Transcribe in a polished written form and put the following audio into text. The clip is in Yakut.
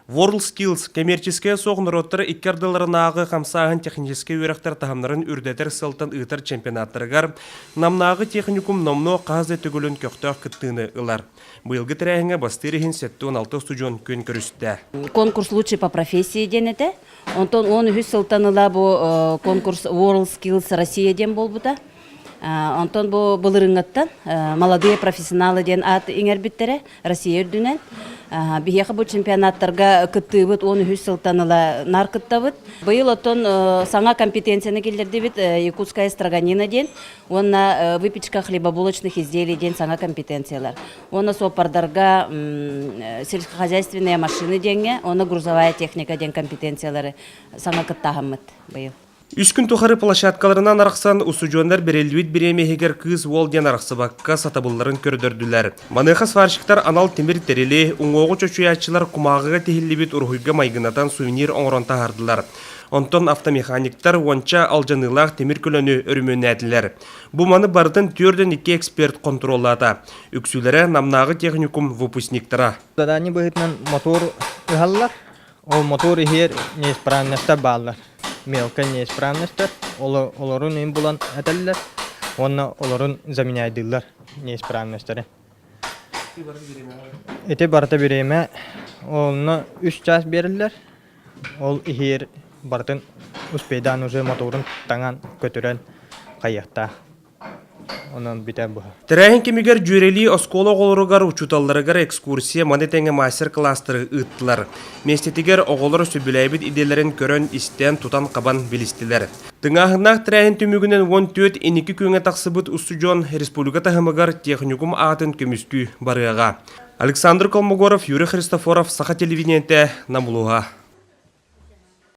WorldSkills кэмиэрчэскэйэ суох норуоттар икки ардыларынааҕы хамсааһын техническэй үөрэхтэр таһымнарын үрдэтэр сыалтан ыытар чемпионаттарыгар Намнааҕы техникум номнуо хас да төгүлүн көхтөөх кыттыыны ылар. Быйылгы тэрээһиҥҥэ бастыыр иһин 76 устудьуон күөн көрүстэ. Конкурс «Лучший по профессии» диэн этэ. Онтон 13 сылтан ыла бу конкурс WorldSkills Россия диэн буолбута. Онтон бу былырыыҥҥыттан «Молодые профессионалы» диэн аат иҥэрбиттэрэ Россия үрдүнэн. Биһиэхэ бу чемпионаттарга кыттыыбыт 13 сылтан ыла наар кыттабыт. Быйыл оттон саҥа компетенцияны киллэрдибит Якутская строганина диэн уонна выпечка хлебобулочных изделий диэн саҥа компетенциялар. Уонна суоппардарга сельскохозяйственные машины диэҥҥэ уонна грузовая техника диэн компетенциялары саҥа кыттааһыммыт быйыл. Үс күн тухары площадкаларынан арахсан, устудьуоннар бэриллибит бириэмэ иһигэр кыыс-уол диэн арахсыбакка сатабылларын көрдөрдүлэр. Маныаха сварщиктар анал тимир тэрили, уҥуоҕу чочуйааччылар кумааҕыга тиһиллибит уруһуйга майгынатан сувенир оҥорон таһаардылар. Онтон автомеханиктар уонча алдьаныылаах тимир көлөнү өрөмүөннээтилэр. Бу маны барытын 42 эксперт хонтуруоллаата. Үксүлэрэ Намнааҕы техникум выпускниктара. Задание быһыытынан мотор ыһаллар. Ол мотор иһиэр неисправностар бааллар. Мелкай неисправностар. Олорун им булан этэллэр уонна олорун заменяйдыыллар неисправностары. Ити барыта бириэмэ онно үс чаас биэрэллэр. Ол иһиэр барытын успейдаан уже моторун таҥан көтүрэн хайыахтаах. Онон бүтэ быһа. Тэрээһин кэмигэр дьүөрэлии оскуола оҕолоругар, учууталларыгар экскурсия, маны тэҥэ мастер-класстары ыыттылар. Миэстэтигэр оҕолор сөбүлээбит идэлэрин көрөн-истэн, тутан-хабан билистилэр. Тыҥааһыннаах тэрээһин түмүгүнэн 14 инники күөҥҥэ тахсыбыт устудьуон республика таһымыгар техникум аатын көмүскүү барыаҕа. Александр Колмогоров, Юрий Христофоров, Саха телевидениетэ, Нам улууһа.